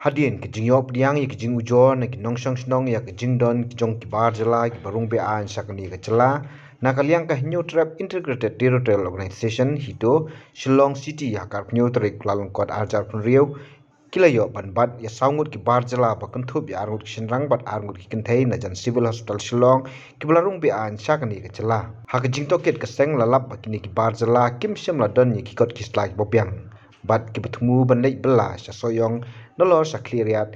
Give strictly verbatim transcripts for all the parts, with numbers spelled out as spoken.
Hadien ka jingïoh pdiang ïa ka jingujor na ki nongshong shnong ïa ka jingdon ki jong ki bar jylla kiba rung be-aiñ sha kane ka jylla, na ka liang ka Hynñiewtrep Integrated Territorial Organization, HITO, Shillong City, ha ka arphew hynñiew tarik Kyllalyngkot arhajar arphew hynriew, ki la ïoh ban bat ïa saw ngut ki bar jylla ba kynthup ïa ar ngut ki shynrang bad ar ngut ki kynthei na jan Civil Hospital Shillong kiba la rung be-aiñ sha kane ka jylla. Ha ka jingtohkit ka seng la lap ba kine ki bar jylla kim shym la don ïa ki kot ki sla kiba biang bad kiba thmu ban leit bylla sha Sohiong nalor sha Khliehriat.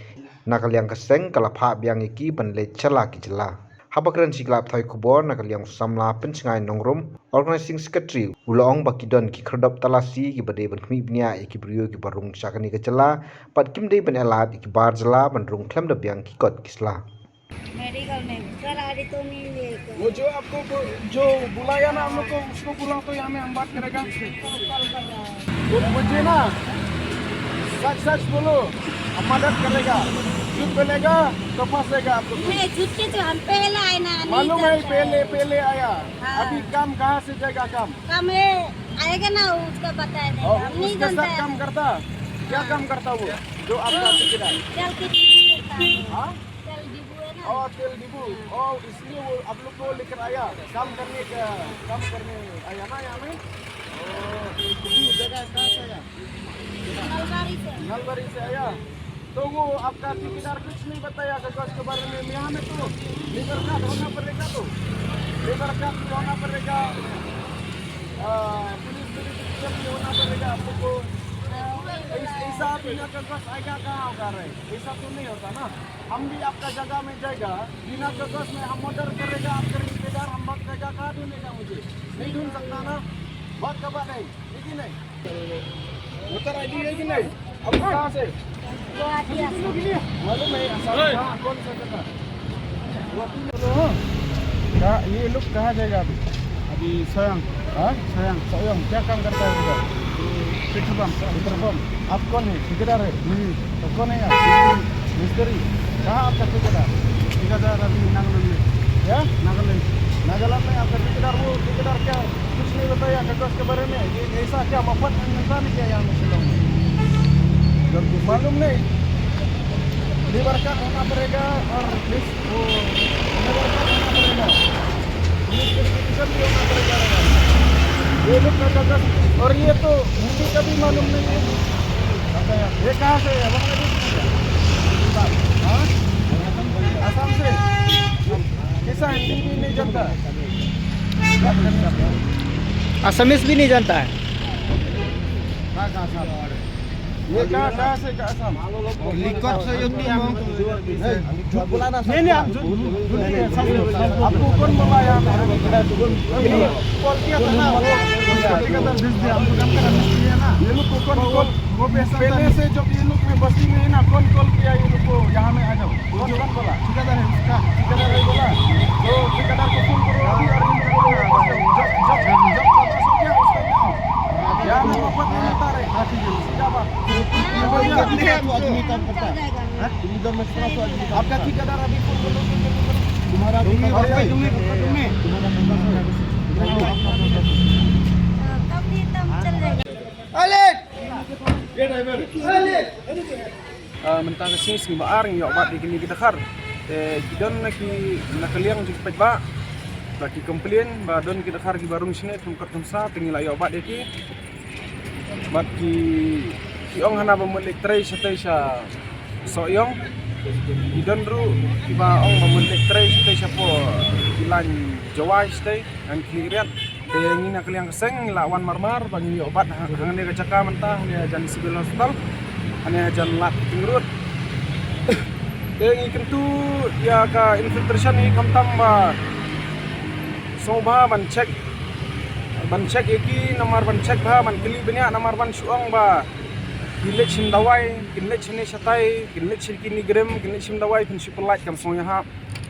Na ka liang ka seng ka la phah biang ïa ki ban leit sha la ki jylla. Haba kren sha ki lad pathai khubor na ka liang u samla Pynshngaiñ Nongrum, Organizing Secretary, u la ong ba ki don ki khyrdop talasi kiba dei ban khmih bniah ïa ki briew kiba rung sha kane ka jylla bad kim dei ban ailad ïa ki bar jylla ban rung khlem da biang ki kot ki sla. मेडिकल में सर, आज तो नहीं लेकर वो जो आपको बु-, जो बुलाया ना हम लोग को, उसको बुला, तो यहाँ में हम बात करेगा। वो मुझे ना सच सच बोलो, हम मदद करेगा। झूठ बोलेगा तो फंसेगा आप लोग। नहीं, झूठ के जो हम पहले आए ना, नहीं मालूम है, जानता पहले, है। पहले आया। हाँ। अभी काम कहाँ से जाएगा काम? काम है, आएगा ना, उसका बताया नहीं, और हम नहीं उसके जानता साथ है। काम करता? क्या हाँ। काम करता वो? जो आपका ठेकेदार? तेल की करता है। हाँ? तेल डिपो है ना? और तेल डिपो। हाँ। और इसलिए वो आप लोग को लेकर आया, काम करने का, काम करने आया ना यहाँ में? और ये जगह कहाँ से आया? नलबारी से। नलबारी से आया? तो वो आपका ठेकेदार कुछ नहीं बताया कागज के बारे में? यहाँ में तो लेबर कार्ड होना पड़ेगा, तो लेबर कार्ड भी होना पड़ेगा, आ, पुलिस वेरिफिकेशन भी होना पड़ेगा आप लोग को। ऐस-, ऐसा बिना कागज आएगा कहाँ होगा रे? ऐसा तो नहीं होता ना। हम भी आपका जगह में जाएगा, बिना कागज में हम मर्डर करेगा, आपका रिश्तेदार हम भाग जाएगा, कहाँ ढूंढेगा मुझे? नहीं ढूंढ सकता ना, भाग का बात है, ठीक है नहीं? वोटर आईडी है कि नहीं? अब कहाँ से? गुवाहाटी। मालूम है, असम कहाँ, कौन सा जगह? गुवाहाटी में। तो, हाँ। कहाँ, ये लोग कहाँ जाएगा अभी? अभी सोयांग। हाँ? सोयांग। सोयांग, क्या काम करता है उधर? पेट्रोल पंप। पेट्रोल पंप। आप कौन है? ठेकेदार है? हम्म। तो कौन है आप? मिस्त्री। कहाँ आपका ठेकेदार? ठेकेदार अभी नागालैंड में। क्या? नागालैंड। नागालैंड में आपका ठेकेदार, वो ठेकेदार क्या कुछ नहीं बताया कागज के बारे में? ये ऐसा क्या मफत में मिलता नहीं क्या यहाँ में शिलोंग में? मालूम नहीं। लेबर कार्ड होना पड़ेगा और पुलिस, वो लेबर कार्ड होना पड़ेगा। पुलिस वेरिफिकेशन भी होना पड़ेगा। ये लोग का कागज, और ये तो हिंदी का भी मालूम नहीं है। ये कहाँ से है? बांग्लादेश से है? हाँ? आसाम से? कैसा हिंदी भी नहीं जानता? Assamese भी नहीं जानता है। कहाँ, कहाँ से? ये कहाँ, कहाँ से का असम? लिखत से ये नहीं हो। नहीं, झूठ बोला ना। नहीं, नहीं, आप झूठ, झूठ नहीं है, सच बोल रहे हैं। आपको कौन बोला यहाँ पे? अभी कॉल किया था ना, वो ठेकेदार भेज दिया, हम लोग काम करा, भेज दिया ना। ये लोग को कौन कॉल, वो भी ऐसा पहले से जब ये लोग में बस्ती में है ना, कौन कॉल किया ये लोग को यहाँ में आ जाओ? कौन, कौन बोला? ठेकेदार है उसका। ठेकेदार है बोला? तो ठेकेदार को फोन करो अभी और ये लोग को बोलो, जब, जब, जब वापस हो गया, उस टाइम आओ। यहाँ में मफत में मिलता रहे। हाँ, ठीक है। सीधा बात। कितने आदमी का पता है? हाँ? तुम इधर में कितना सौ आदमी का आपका पता है? ठेकेदार अभी फोन करो, फोन करो, फोन करो। तुम्हारा भी पता है? तुम्हें, तुम्हें, तुम्हें। तुम्हारा पता है? कम नहीं, कम चल जाएगा। Ah, mynta ka sngi, sngi ba ar ngi ïoh bat ïa kine ki dkhar. Te ki don na ki, na ka liang jong ki paidbah ba ki complain ba don ki dkhar kiba rung shane thung kat thung sa, te ngi la ïoh bat ïa ki. Bad ki, ki ong hana ba mut leit trei shatei sha Sohiong. Ki don ruh kiba ong ba mut leit trei shatei shapoh ki lain Jowai shatei, ngan khlieh riat. Te ngi na ka liang ka seng ngi la wan marmar ba ngi ïoh bat ha, hangne ka jaka mynta, hangne hajan Civil Hospital, hangne hajan Lad Ring Road. Te ngi kyntu ïa ka infiltration hi khamtam ba sngewbha ban check, ban check ïa ki, namar ban check bha, ban kylli bniah, namar ban shu ong ba ki leit shim dawai, kin leit shane shatai, kin leit sha kine grim, kin leit shim dawai, phin shu pyllait kam sngewbha.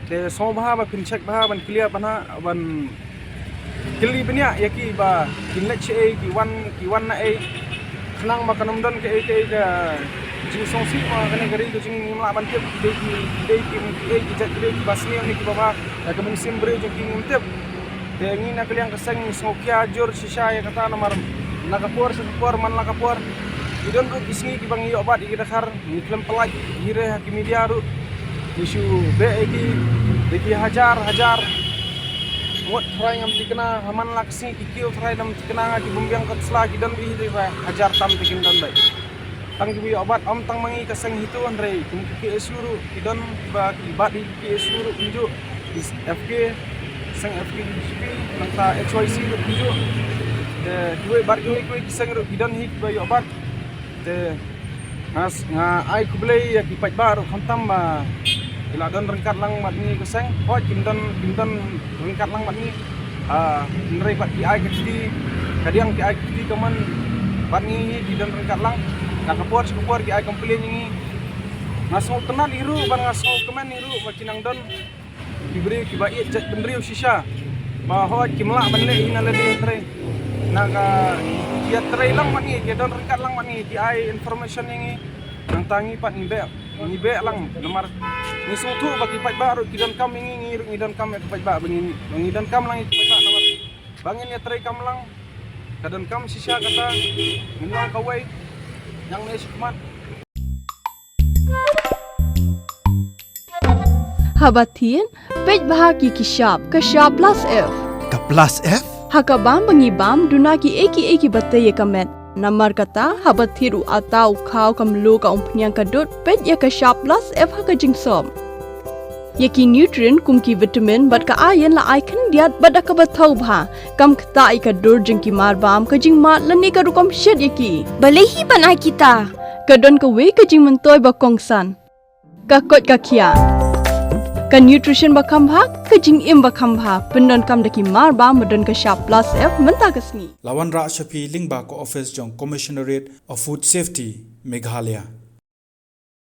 Te sngewbha ba phin check bha, ban clear bha, ban kylli bniah ïa ki ba kin leit shaei, ki wan, ki wan naei. Khnang ba kan ym don kaei kaei ka jingsngewsih ba kane ka ri ka jong ngi ngim lah ban tip, ki dei ki, ki dei ki, ki dei ki jait briew kiba sniew ne kiba bha, ïa ka mynsiem briew jong ki ngim tip. Te ngi na ka liang ka seng ngi sngewkhia jur shisha ïa kata namar la ka por sha ka por man la ka por. Ki don ruh ki sngi kiba ngi ïoh bat ïa ki dkhar, ngi khlem pynlait hi re ha ki media ruh. Ngi shu beh ïa ki da ki hajar hajar. Ngut tharai ngam tikna, ha man la ki sngi ki kiew tharai ngam tikna, nga ki bym biang kot sla ki don beit hi re ba hajar tam te kim don beit. Tang kiba ïoh bat ym tang ma ngi ka seng HITO hynrei kum ki KSU ruh ki don ba ki bat hi ki KSU ruh kumjuh. Ki FK, seng FK, nangta HYC ruh kumjuh. Te kiwei bad kiwei kiwei ki seng ruh ki don hi kiba ïoh bat. Te nga s-, nga ai khublei ïa ki paidbah ruh khamtam ba ki la don ryngkat lang bad ngi ka seng. Hooid kim don, kim don ryngkat lang bad ngi. Ah, hynrei bad ki ai ka kti, ka diang ki ai ka kti ka mon bad ngi hi ki don ryngkat lang. Na ka por sha ka por ki ai complain ïa ngi. Nga sngewtynnat hi ruh bad nga sngewkmen hi ruh ba ki nang don ki briew kiba ïeit jaitbynriew shisha. Ba hooid kim lah ban leh hi na lade hynrei na ka, ki ïatrei lang bad ngi, ki don ryngkat lang bad ngi, ki ai information ïa ngi. Nangta ngi pat ngi beh, ngi beh lang namar ngi sngewthuh ba ki paidbah ruh ki donkam ïa ngi, ngi ruh ngi donkam ïa ki paidbah, ba ngi, ba ngi donkam lang ïa ki paidbah namar ba ngin ïatreikam lang. Ka donkam shisha kata, ngin long kawei, ïa ngi shakhmat. Haba thied, peit bha ki ki shap, ka shap plus F. Ka plus F? Ha ka bam ba ngi bam, duna kiei kiei kiba tei ïa ka met. Namar kata, haba thied u ata, u khaw, ka mluh, ka umphniang, ka dud, peit ïa ka shap plus F ha ka jingsop. Ïa ki nutrient kum ki vitamin bad ka iron la ai khyndiat bad da kaba thaw bha. Kam ktah ïa ka dur jong ki mar bam, ka jingmad lane ka rukom shet ïa ki. Balei hi ban ai kita? Ka don kawei ka jingmyntoi ba kongsan. Ka koit ka khiah. Ka nutrition ba kham bha, ka jingim ba kham bha. Pyndonkam da ki mar bam ba don ka shap plus F mynta ka sngi. La wanrah sha phi lyngba ka office jong Commissionerate of Food Safety, Meghalaya.